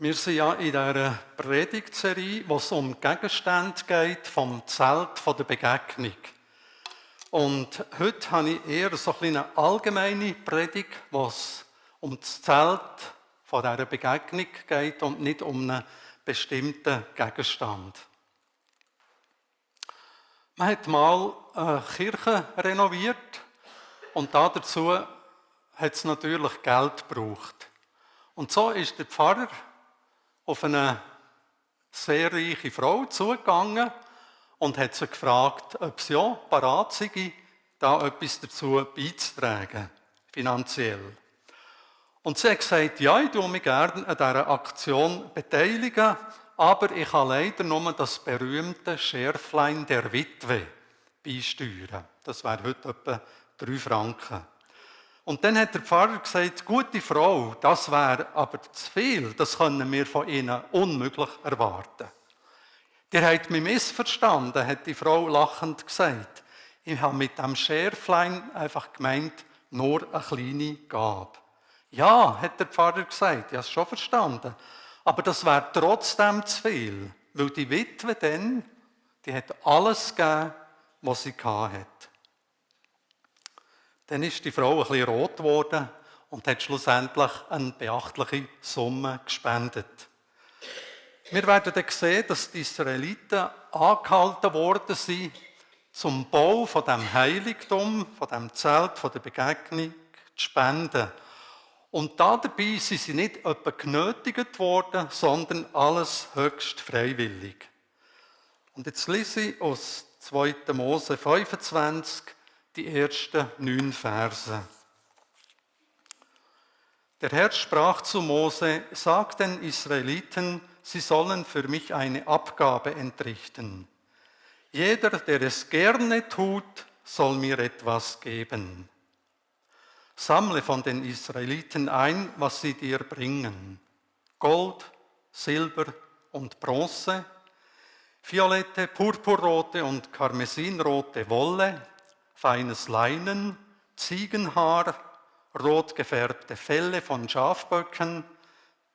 Wir sind ja in dieser Predigtserie, wo es um Gegenstände geht vom Zelt der Begegnung. Und heute habe ich eher so eine allgemeine Predigt, wo es um das Zelt von dieser Begegnung geht und nicht um einen bestimmten Gegenstand. Man hat mal eine Kirche renoviert und dazu hat es natürlich Geld gebraucht. Und so ist der Pfarrer auf eine sehr reiche Frau zugegangen und hat sie gefragt, ob sie ja bereit sei, da etwas dazu beizutragen, finanziell. Und sie hat gesagt, ja, ich tue mich gerne an dieser Aktion beteiligen, aber ich kann leider nur das berühmte Schärflein der Witwe beisteuern. Das wäre heute etwa 3 Franken. Und dann hat der Pfarrer gesagt, gute Frau, das wäre aber zu viel, das können wir von Ihnen unmöglich erwarten. Ihr habt mich missverstanden, hat die Frau lachend gesagt. Ich habe mit dem Schärflein einfach gemeint, nur eine kleine Gabe. Ja, hat der Pfarrer gesagt, ich habe es schon verstanden. Aber das wäre trotzdem zu viel, weil die Witwe dann, die hat alles gegeben, was sie hatte. Dann ist die Frau ein bisschen rot geworden und hat schlussendlich eine beachtliche Summe gespendet. Wir werden dann sehen, dass die Israeliten angehalten worden sind, zum Bau von dem Heiligtum, von dem Zelt, von der Begegnung zu spenden. Und dabei sind sie nicht etwa genötigt worden, sondern alles höchst freiwillig. Und jetzt lese ich aus 2. Mose 25 die ersten 9 Verse. Der Herr sprach zu Mose, sag den Israeliten, sie sollen für mich eine Abgabe entrichten. Jeder, der es gerne tut, soll mir etwas geben. Sammle von den Israeliten ein, was sie dir bringen. Gold, Silber und Bronze, violette, purpurrote und karmesinrote Wolle, feines Leinen, Ziegenhaar, rot gefärbte Felle von Schafböcken,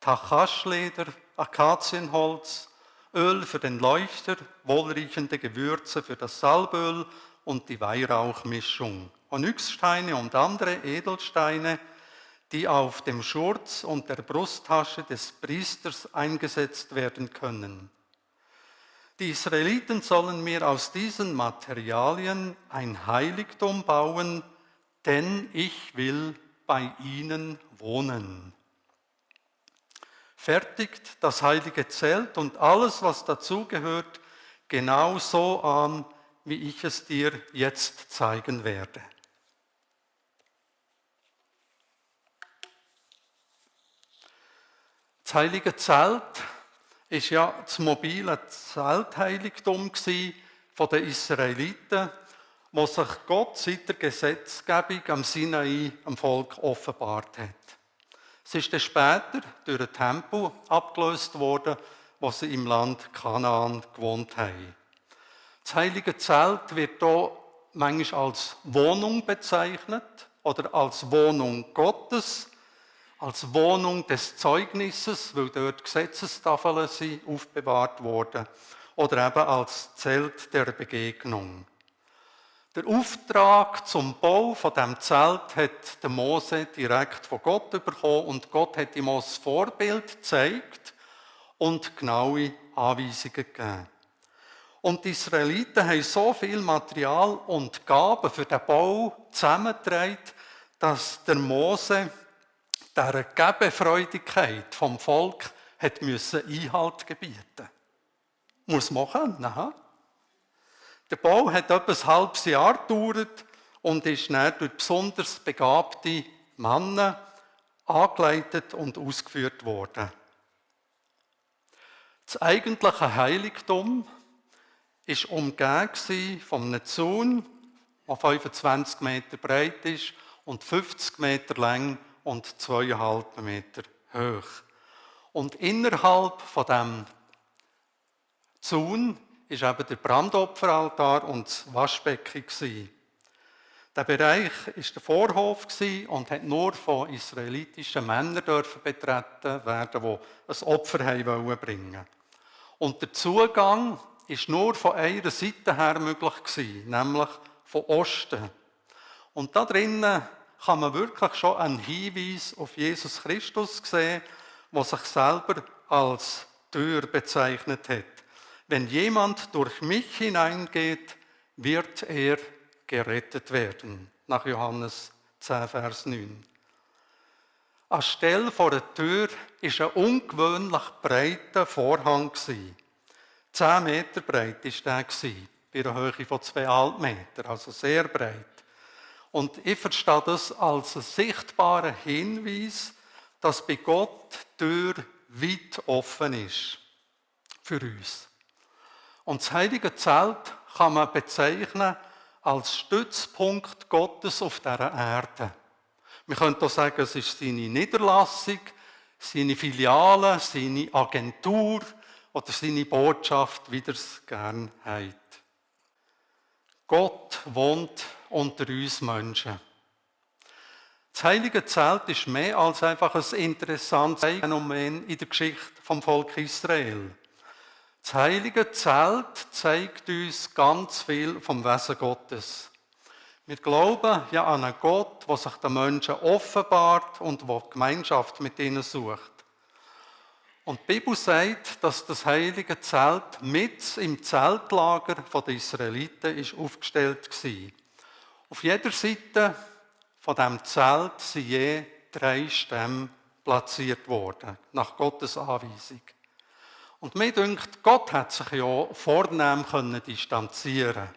Tachaschleder, Akazienholz, Öl für den Leuchter, wohlriechende Gewürze für das Salböl und die Weihrauchmischung, Onyxsteine und andere Edelsteine, die auf dem Schurz und der Brusttasche des Priesters eingesetzt werden können. Die Israeliten sollen mir aus diesen Materialien ein Heiligtum bauen, denn ich will bei ihnen wohnen. Fertigt das heilige Zelt und alles, was dazugehört, genau so an, wie ich es dir jetzt zeigen werde. Das heilige Zelt ist ja das mobile Zeltheiligtum von den Israeliten, wo sich Gott seit der Gesetzgebung am Sinai am Volk offenbart hat. Es ist dann später durch den Tempel abgelöst worden, wo sie im Land Kanaan gewohnt haben. Das heilige Zelt wird hier manchmal als Wohnung bezeichnet oder als Wohnung Gottes, als Wohnung des Zeugnisses, weil dort Gesetzestafeln sind aufbewahrt wurden, oder eben als Zelt der Begegnung. Der Auftrag zum Bau von dem Zelt hat der Mose direkt von Gott bekommen und Gott hat ihm das Vorbild gezeigt und genaue Anweisungen gegeben. Und die Israeliten haben so viel Material und Gaben für den Bau zusammengetragen, dass der Mose dieser Gebefreudigkeit vom Volk hat Einhalt gebieten. Muss man können, ha? Der Bau hat etwa ein halbes Jahr gedauert und ist dann durch besonders begabte Männer angeleitet und ausgeführt worden. Das eigentliche Heiligtum war umgeben von einem Zaun, der 25 Meter breit ist und 50 Meter lang und 2,5 Meter hoch. Und innerhalb von diesem Zaun war eben der Brandopferaltar und das Waschbecken. Der Bereich war der Vorhof und hat nur von israelitischen Männern betreten werden, die ein Opfer bringen wollten. Und der Zugang war nur von einer Seite her möglich, nämlich von Osten. Und da drinnen kann man wirklich schon einen Hinweis auf Jesus Christus sehen, der sich selber als Tür bezeichnet hat. Wenn jemand durch mich hineingeht, wird er gerettet werden. Nach Johannes 10, Vers 9. Anstelle vor der Tür war ein ungewöhnlich breiter Vorhang. 10 Meter breit war der, bei einer Höhe von 2,5 Metern, also sehr breit. Und ich verstehe das als einen sichtbaren Hinweis, dass bei Gott die Tür weit offen ist für uns. Und das heilige Zelt kann man bezeichnen als Stützpunkt Gottes auf dieser Erde. Wir können auch sagen, es ist seine Niederlassung, seine Filiale, seine Agentur oder seine Botschaft, wie ihr es gerne habt. Gott wohnt unter uns Menschen. Das heilige Zelt ist mehr als einfach ein interessantes Phänomen in der Geschichte vom Volk Israel. Das heilige Zelt zeigt uns ganz viel vom Wesen Gottes. Wir glauben ja an einen Gott, der sich den Menschen offenbart und der Gemeinschaft mit ihnen sucht. Und die Bibel sagt, dass das heilige Zelt mit im Zeltlager der Israeliten ist aufgestellt war. Auf jeder Seite von diesem Zelt sind je 3 Stämme platziert worden, nach Gottes Anweisung. Und mir dünkt, Gott hat sich ja vornehm distanzieren.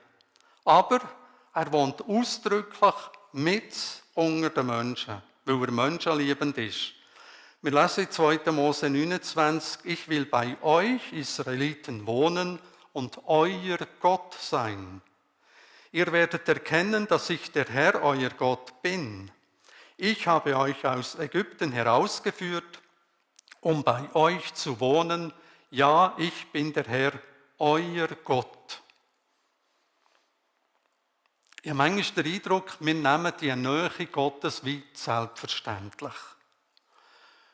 Aber er wohnt ausdrücklich mit unter den Menschen, weil er menschenliebend ist. Wir lesen in 2. Mose 29, ich will bei euch, Israeliten, wohnen und euer Gott sein. Ihr werdet erkennen, dass ich der Herr, euer Gott, bin. Ich habe euch aus Ägypten herausgeführt, um bei euch zu wohnen. Ja, ich bin der Herr, euer Gott. Ich habe manchmal den Eindruck, wir nehmen die Nähe Gottes wie selbstverständlich.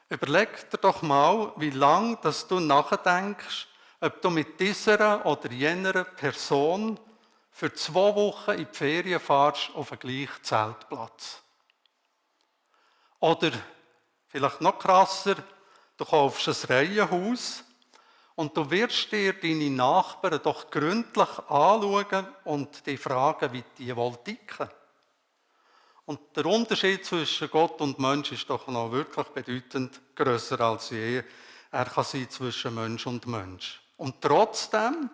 Überleg dir doch mal, wie lange du nachdenkst, ob du mit dieser oder jener Person für 2 Wochen in die Ferien fahrst auf den gleichen Zeltplatz. Oder, vielleicht noch krasser, du kaufst ein Reihenhaus und du wirst dir deine Nachbarn doch gründlich anschauen und dich fragen, wie die wohl ticken. Und der Unterschied zwischen Gott und Mensch ist doch noch wirklich bedeutend grösser als je. Er kann sein zwischen Mensch und Mensch. Und trotzdem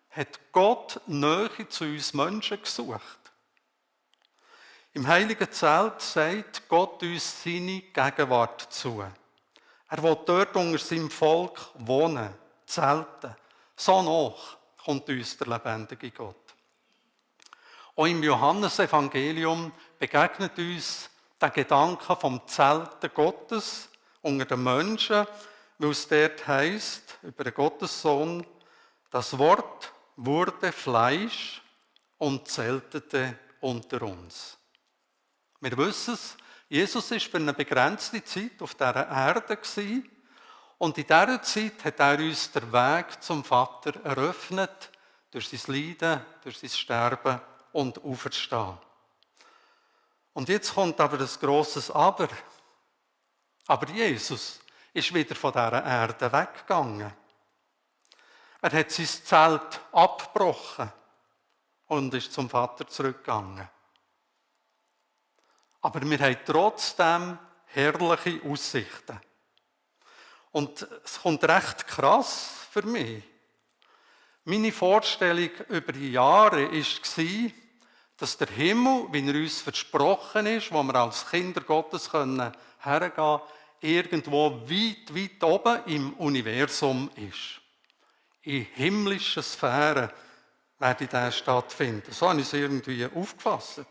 hat Gott Nähe zu uns Menschen gesucht. Im Heiligen Zelt sagt Gott uns seine Gegenwart zu. Er will dort unter seinem Volk wohnen, zelten. So nach kommt uns der lebendige Gott. Auch im Johannesevangelium begegnet uns der Gedanke vom Zelten Gottes unter den Menschen, weil es dort heisst, über den Gottessohn, das Wort wurde Fleisch und zeltete unter uns. Wir wissen es, Jesus war für eine begrenzte Zeit auf dieser Erde und in dieser Zeit hat er uns den Weg zum Vater eröffnet, durch sein Leiden, durch sein Sterben und Auferstehen. Und jetzt kommt aber das grosses Aber. Aber Jesus ist wieder von dieser Erde weggegangen. Er hat sein Zelt abgebrochen und ist zum Vater zurückgegangen. Aber wir haben trotzdem herrliche Aussichten. Und es kommt recht krass für mich. Meine Vorstellung über die Jahre war, dass der Himmel, wie er uns versprochen ist, wo wir als Kinder Gottes hergehen können, irgendwo weit, weit oben im Universum ist. In himmlischen Sphären werde das stattfinden. So habe ich es irgendwie aufgefasst.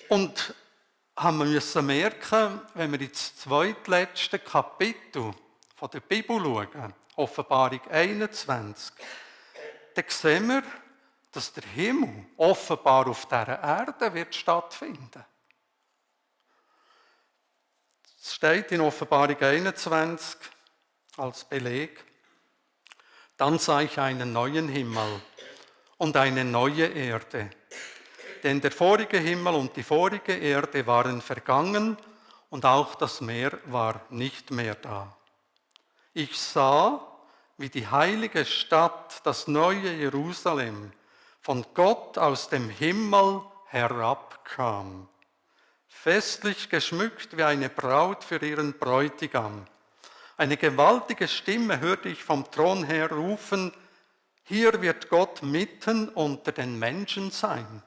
Und haben wir merken, wenn wir ins zweitletzte Kapitel von der Bibel schauen, Offenbarung 21, dann sehen wir, dass der Himmel offenbar auf dieser Erde wird stattfinden. Es steht in Offenbarung 21 als Beleg: Dann sah ich einen neuen Himmel und eine neue Erde. Denn der vorige Himmel und die vorige Erde waren vergangen und auch das Meer war nicht mehr da. Ich sah, wie die heilige Stadt, das neue Jerusalem, von Gott aus dem Himmel herabkam, festlich geschmückt wie eine Braut für ihren Bräutigam. Eine gewaltige Stimme hörte ich vom Thron her rufen: Hier wird Gott mitten unter den Menschen sein.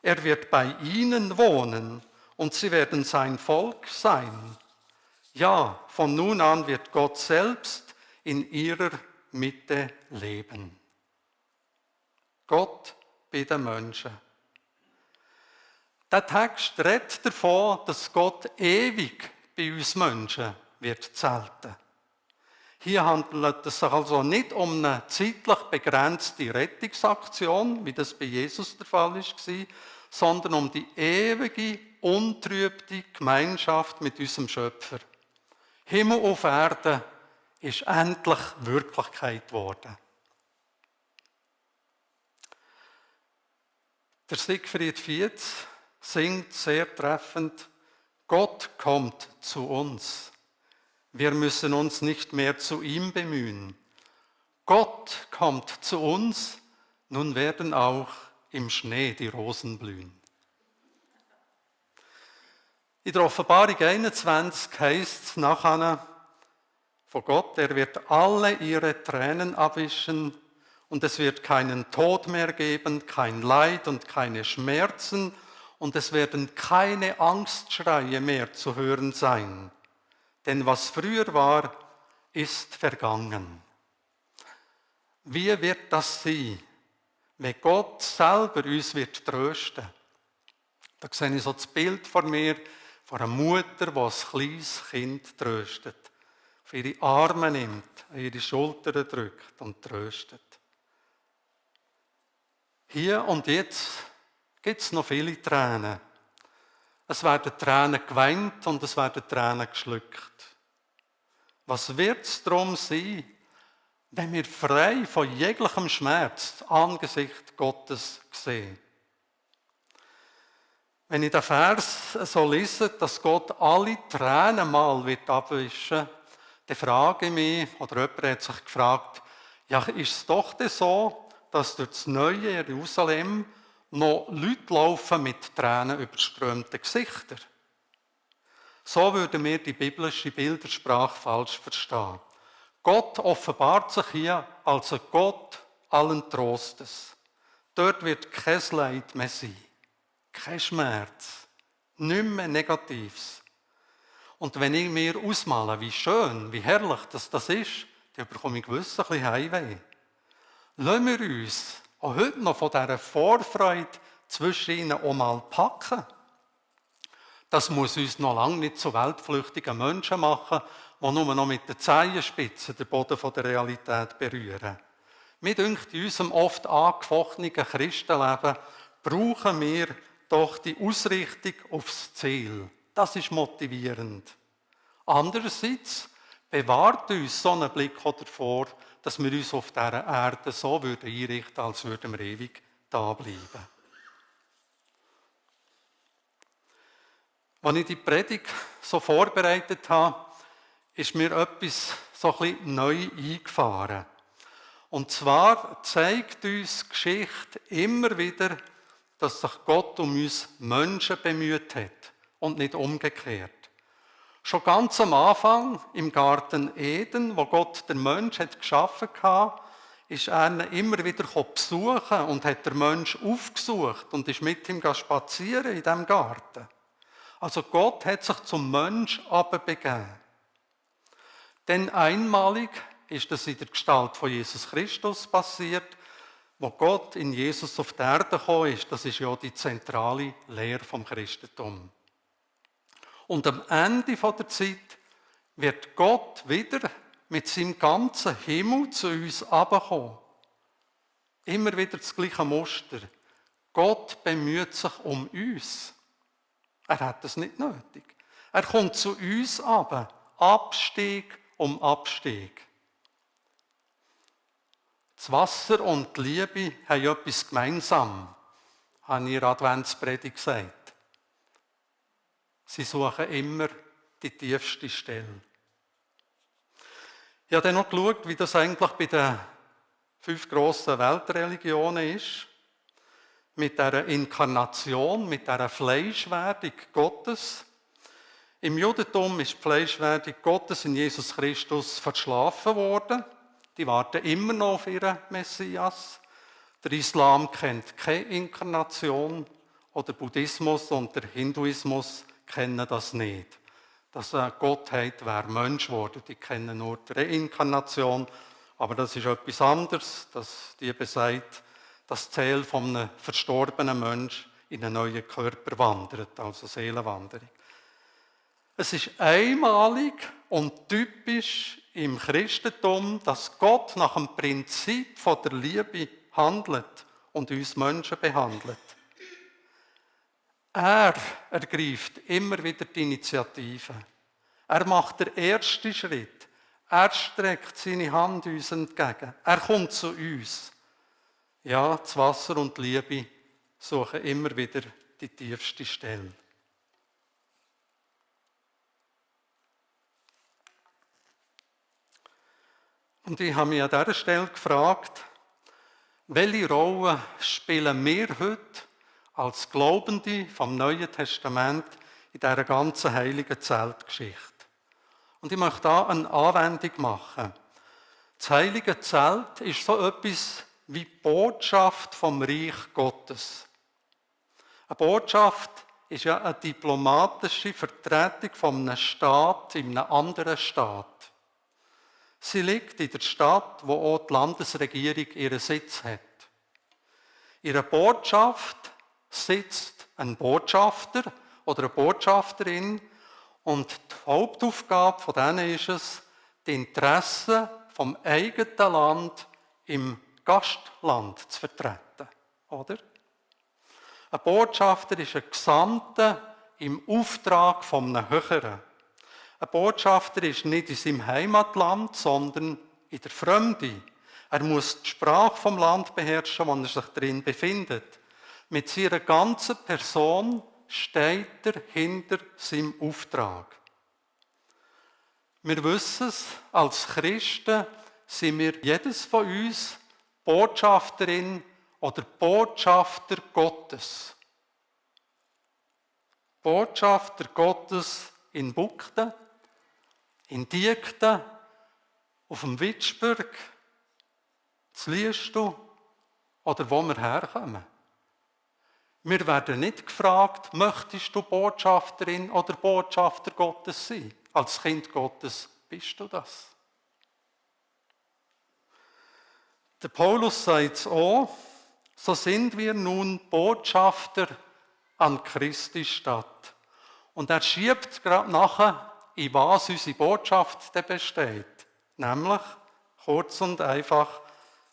Er wird bei ihnen wohnen und sie werden sein Volk sein. Ja, von nun an wird Gott selbst in ihrer Mitte leben. Gott bei den Menschen. Der Text redet davon, dass Gott ewig bei uns Menschen wird zelten. Hier handelt es sich also nicht um eine zeitlich begrenzte Rettungsaktion, wie das bei Jesus der Fall war, sondern um die ewige, untrübte Gemeinschaft mit unserem Schöpfer. Himmel auf Erde ist endlich Wirklichkeit geworden. Der Siegfried Fietz singt sehr treffend: Gott kommt zu uns. Wir müssen uns nicht mehr zu ihm bemühen. Gott kommt zu uns, nun werden auch im Schnee die Rosen blühen. In der Offenbarung 21 heisst es nachher von Gott: Er wird alle ihre Tränen abwischen und es wird keinen Tod mehr geben, kein Leid und keine Schmerzen und es werden keine Angstschreie mehr zu hören sein. Denn was früher war, ist vergangen. Wie wird das sein, wenn Gott selber uns wird trösten? Da sehe ich so das Bild vor mir von einer Mutter, die ein kleines Kind tröstet, auf ihre Arme nimmt, an ihre Schultern drückt und tröstet. Hier und jetzt gibt es noch viele Tränen. Es werden Tränen geweint und es werden Tränen geschluckt. Was wird es darum sein, wenn wir frei von jeglichem Schmerz Angesicht Gottes sehen? Wenn ich den Vers so lese, dass Gott alle Tränen mal wird abwischen, dann frage ich mich, oder jemand hat sich gefragt, ja, ist es doch so, dass durch das neue Jerusalem noch Leute laufen mit Tränen überströmten Gesichtern? So würden wir die biblische Bildersprache falsch verstehen. Gott offenbart sich hier als ein Gott allen Trostes. Dort wird kein Leid mehr sein, kein Schmerz, nichts mehr Negatives. Und wenn ich mir ausmale, wie schön, wie herrlich das ist, dann bekomme ich gewiss ein bisschen Heimweh. Lassen wir uns auch heute noch von dieser Vorfreude zwischen ihnen auch mal packen. Das muss uns noch lange nicht zu weltflüchtigen Menschen machen, die nur noch mit den Zehenspitzen den Boden der Realität berühren. Mir dünkt, in unserem oft angefochtenen Christenleben brauchen wir doch die Ausrichtung aufs Ziel. Das ist motivierend. Andererseits bewahrt uns so ein Blick davor, dass wir uns auf dieser Erde so einrichten würden, als würden wir ewig da bleiben. Als ich die Predigt so vorbereitet habe, ist mir etwas so ein bisschen neu eingefahren. Und zwar zeigt uns die Geschichte immer wieder, dass sich Gott um uns Menschen bemüht hat und nicht umgekehrt. Schon ganz am Anfang im Garten Eden, wo Gott den Mensch hat geschaffen hat, ist er ihn immer wieder besuchen und hat den Mensch aufgesucht und ist mit ihm spazieren in diesem Garten. Also Gott hat sich zum Mensch begeben. Denn einmalig ist das in der Gestalt von Jesus Christus passiert, wo Gott in Jesus auf die Erde gekommen ist. Das ist ja die zentrale Lehre vom Christentum. Und am Ende der Zeit wird Gott wieder mit seinem ganzen Himmel zu uns herabkommen. Immer wieder das gleiche Muster. Gott bemüht sich um uns. Er hat das nicht nötig. Er kommt zu uns runter. Abstieg um Abstieg. Das Wasser und die Liebe haben etwas gemeinsam, habe ich in der Adventspredigt gesagt. Sie suchen immer die tiefste Stelle. Ich habe dann noch geschaut, wie das eigentlich bei den 5 grossen Weltreligionen ist. Mit dieser Inkarnation, mit dieser Fleischwerdung Gottes. Im Judentum ist die Fleischwerdung Gottes in Jesus Christus verschlafen worden. Die warten immer noch auf ihren Messias. Der Islam kennt keine Inkarnation. Oder der Buddhismus und der Hinduismus kennen das nicht. Dass eine Gottheit wäre Mensch geworden. Die kennen nur die Reinkarnation. Aber das ist etwas anderes, dass die besagt, das Ziel von einem verstorbenen Menschen in einen neuen Körper wandert, also Seelenwanderung. Es ist einmalig und typisch im Christentum, dass Gott nach dem Prinzip von der Liebe handelt und uns Menschen behandelt. Er ergreift immer wieder die Initiative. Er macht den ersten Schritt. Er streckt seine Hand uns entgegen. Er kommt zu uns. Ja, das Wasser und die Liebe suchen immer wieder die tiefste Stelle. Und ich habe mich an dieser Stelle gefragt, welche Rolle spielen wir heute als Glaubende vom Neuen Testament in dieser ganzen heiligen Zeltgeschichte? Und ich möchte da eine Anwendung machen. Das heilige Zelt ist so etwas wie die Botschaft vom Reich Gottes. Eine Botschaft ist ja eine diplomatische Vertretung von einem Staat in einem anderen Staat. Sie liegt in der Stadt, wo auch die Landesregierung ihren Sitz hat. In einer Botschaft sitzt ein Botschafter oder eine Botschafterin und die Hauptaufgabe von denen ist es, die Interessen vom eigenen Land im Gastland zu vertreten. Oder? Ein Botschafter ist ein Gesandter im Auftrag von einem Höheren. Ein Botschafter ist nicht in seinem Heimatland, sondern in der Fremde. Er muss die Sprache vom Land beherrschen, wo er sich drin befindet. Mit seiner ganzen Person steht er hinter seinem Auftrag. Wir wissen es, als Christen sind wir jedes von uns Botschafterin oder Botschafter Gottes. Botschafter Gottes in Bugden, in Diekten, auf dem Witschberg, zu Liestal oder wo wir herkommen. Wir werden nicht gefragt, möchtest du Botschafterin oder Botschafter Gottes sein? Als Kind Gottes bist du das. Der Paulus sagt es auch, so sind wir nun Botschafter an Christi Stadt. Und er schiebt gerade nachher, in was unsere Botschaft besteht. Nämlich, kurz und einfach,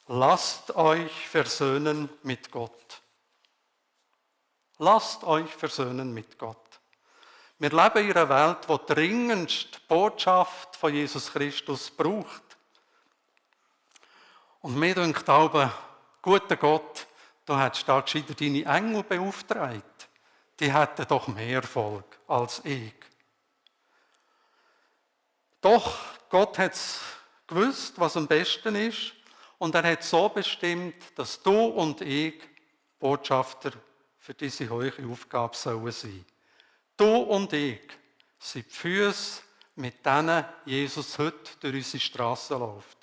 lasst euch versöhnen mit Gott. Lasst euch versöhnen mit Gott. Wir leben in einer Welt, die dringendst die Botschaft von Jesus Christus braucht. Und mir denkt aber, guter Gott, du hättest da gescheiter deine Engel beauftragt. Die hätten doch mehr Erfolg als ich. Doch Gott hat es gewusst, was am besten ist. Und er hat so bestimmt, dass du und ich Botschafter für diese hohe Aufgabe sollen sein. Du und ich sind die Füße, mit denen Jesus heute durch unsere Strassen läuft.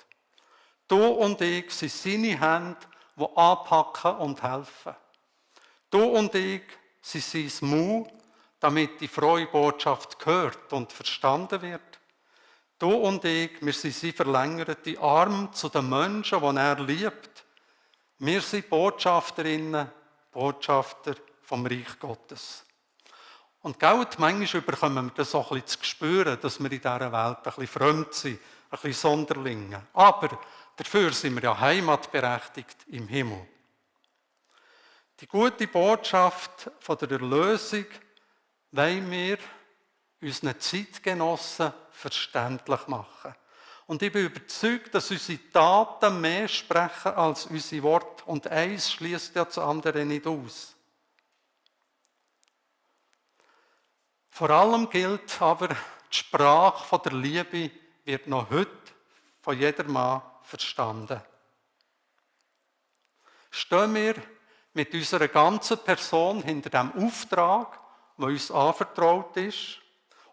Du und ich sind seine Hände, die anpacken und helfen. Du und ich sind sein Mund, damit die frohe Botschaft gehört und verstanden wird. Du und ich, wir sind sein verlängerte Arm zu den Menschen, die er liebt. Wir sind Botschafterinnen, Botschafter vom Reich Gottes. Und manchmal bekommen wir das auch ein bisschen zu spüren, dass wir in dieser Welt ein bisschen fremd sind, ein bisschen Sonderlinge. Aber Dafür sind wir ja heimatberechtigt im Himmel. Die gute Botschaft von der Erlösung wollen wir unseren Zeitgenossen verständlich machen. Und ich bin überzeugt, dass unsere Taten mehr sprechen als unsere Worte. Und eins schließt ja das andere nicht aus. Vor allem gilt aber, die Sprache der Liebe wird noch heute von jedermann verstanden. Stehen wir mit unserer ganzen Person hinter dem Auftrag, der uns anvertraut ist,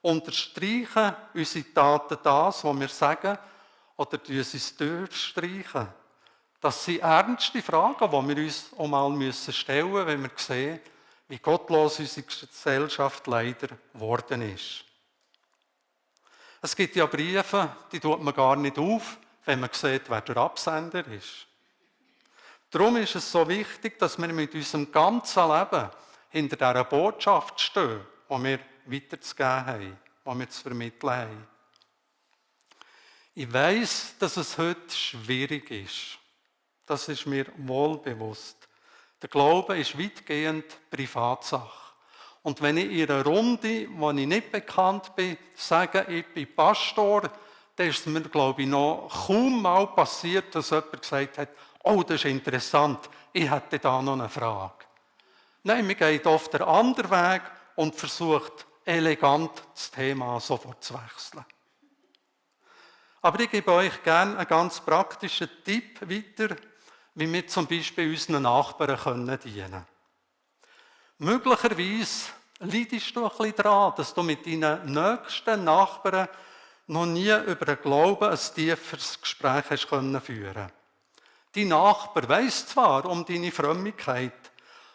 unterstreichen unsere Taten das, was wir sagen, oder tun sie es durchstreichen? Das sind ernste Fragen, die wir uns auch mal stellen müssen, wenn wir sehen, wie gottlos unsere Gesellschaft leider geworden ist. Es gibt ja Briefe, die tut man gar nicht auf, wenn man sieht, wer der Absender ist. Darum ist es so wichtig, dass wir mit unserem ganzen Leben hinter dieser Botschaft stehen, die wir weiterzugeben haben, die wir zu vermitteln haben. Ich weiss, dass es heute schwierig ist. Das ist mir wohl bewusst. Der Glaube ist weitgehend Privatsache. Und wenn ich in einer Runde, wo ich nicht bekannt bin, sage, ich bin Pastor, dann ist es mir, glaube ich, noch kaum mal passiert, dass jemand gesagt hat, oh, das ist interessant, ich hätte da noch eine Frage. Nein, man geht oft den anderen Weg und versucht, elegant das Thema sofort zu wechseln. Aber ich gebe euch gerne einen ganz praktischen Tipp weiter, wie wir zum Beispiel unseren Nachbarn dienen können. Möglicherweise leidest du ein bisschen daran, dass du mit deinen nächsten Nachbarn noch nie über den Glauben ein tieferes Gespräch hast führen können. Dein Nachbar weiss zwar um deine Frömmigkeit,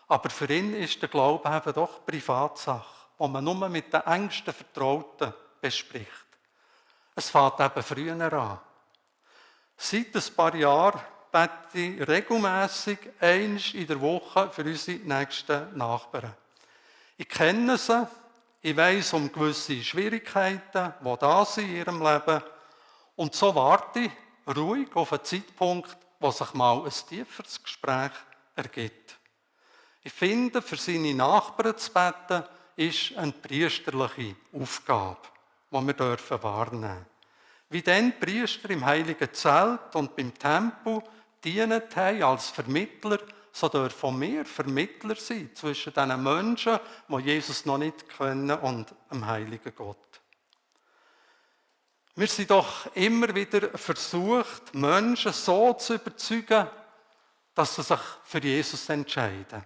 aber für ihn ist der Glaube eben doch Privatsache, die man nur mit den engsten Vertrauten bespricht. Es fängt eben früher an. Seit ein paar Jahren bete ich regelmässig einmal in der Woche für unsere nächsten Nachbarn. Ich kenne sie, ich weiss um gewisse Schwierigkeiten, die da sind in ihrem Leben. Und so warte ich ruhig auf einen Zeitpunkt, wo sich mal ein tieferes Gespräch ergibt. Ich finde, für seine Nachbarn zu beten, ist eine priesterliche Aufgabe, die wir wahrnehmen dürfen. Wie dann die Priester im Heiligen Zelt und beim Tempel gedient haben als Vermittler, so dürfen wir Vermittler sein zwischen diesen Menschen, die Jesus noch nicht kennen, und dem heiligen Gott. Wir sind doch immer wieder versucht, Menschen so zu überzeugen, dass sie sich für Jesus entscheiden.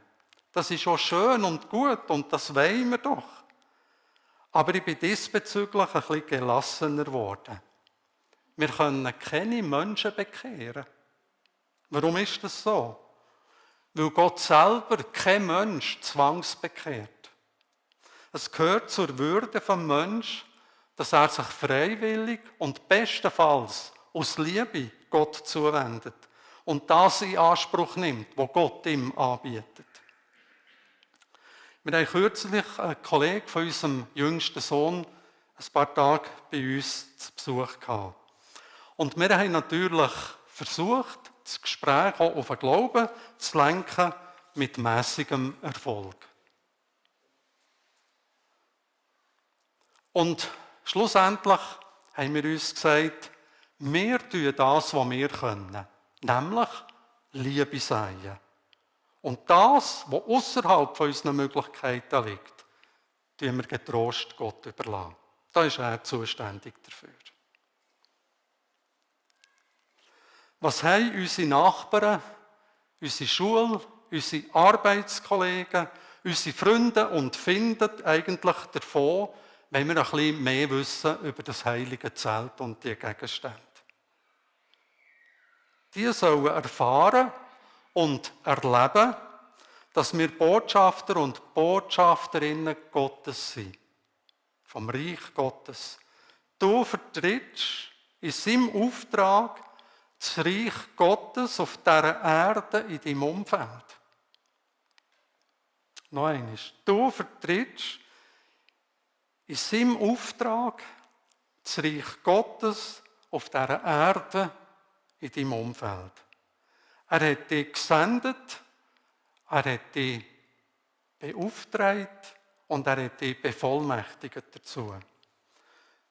Das ist auch schön und gut und das wollen wir doch. Aber ich bin diesbezüglich ein bisschen gelassener geworden. Wir können keine Menschen bekehren. Warum ist das so? Weil Gott selber kein Mensch zwangsbekehrt. Es gehört zur Würde des Menschen, dass er sich freiwillig und bestenfalls aus Liebe Gott zuwendet und das in Anspruch nimmt, was Gott ihm anbietet. Wir haben kürzlich einen Kollegen von unserem jüngsten Sohn ein paar Tage bei uns zu Besuch gehabt. Und wir haben natürlich versucht, das Gespräch auch auf den Glauben zu lenken, mit mässigem Erfolg. Und schlussendlich haben wir uns gesagt, wir tun das, was wir können, nämlich Liebe säen. Und das, was außerhalb unserer Möglichkeiten liegt, tun wir getrost Gott überlassen. Da ist er zuständig dafür. Was haben unsere Nachbarn, unsere Schule, unsere Arbeitskollegen, unsere Freunde und Finden eigentlich davon, wenn wir ein bisschen mehr wissen über das heilige Zelt und die Gegenstände? Die sollen erfahren und erleben, dass wir Botschafter und Botschafterinnen Gottes sind. Vom Reich Gottes. Du vertrittst in seinem Auftrag das Reich Gottes auf dieser Erde in deinem Umfeld. Noch einmal. Du vertrittst in seinem Auftrag das Reich Gottes auf dieser Erde in deinem Umfeld. Er hat dich gesendet, er hat dich beauftragt und er hat dich bevollmächtigt dazu.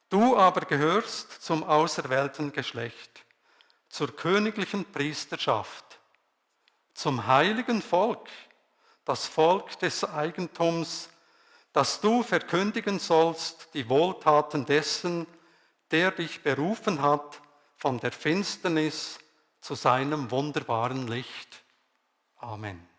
Du aber gehörst zum auserwählten Geschlecht, zur königlichen Priesterschaft, zum heiligen Volk, das Volk des Eigentums, das du verkündigen sollst, die Wohltaten dessen, der dich berufen hat von der Finsternis zu seinem wunderbaren Licht. Amen.